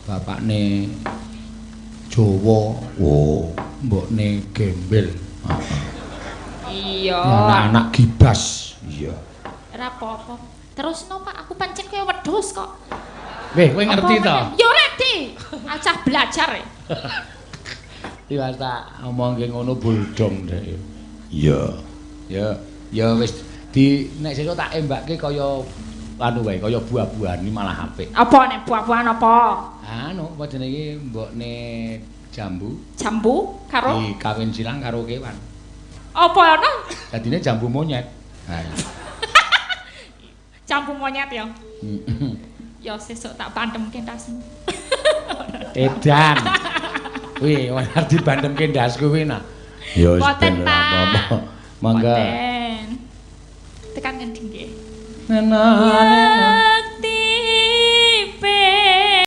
Bapakne Jawa. Oh, mbokne gembel. Iya. Anak-anak gibas. Iya. Ora apa-apa. Terusno, Pak, aku pancen kaya wedhus kok. Weh, kowe ngerti to? Ya ora, Dik. Acah belajar e. Tiwas tak omongke ngono boldong dhek. Iya. Ya, ya wis di nek sesuk tak embakke kaya anu wae, kaya buah-buahan iki malah apik. Apa nek buah-buahan apa? Anu, apa jenenge iki mbokne jambu? Jambu karo dikawin silang karo kewan. Apa ana? Dadine jambu monyet. Ha. Jambu monyet ya. Ya sesuk tak pandemke ndasmu. Edan. Kuwi ora dibandemke ndasku kuwi nah. Ya wis ben apa-apa. Mangga. Tekan ngendi nggih? Nena nena.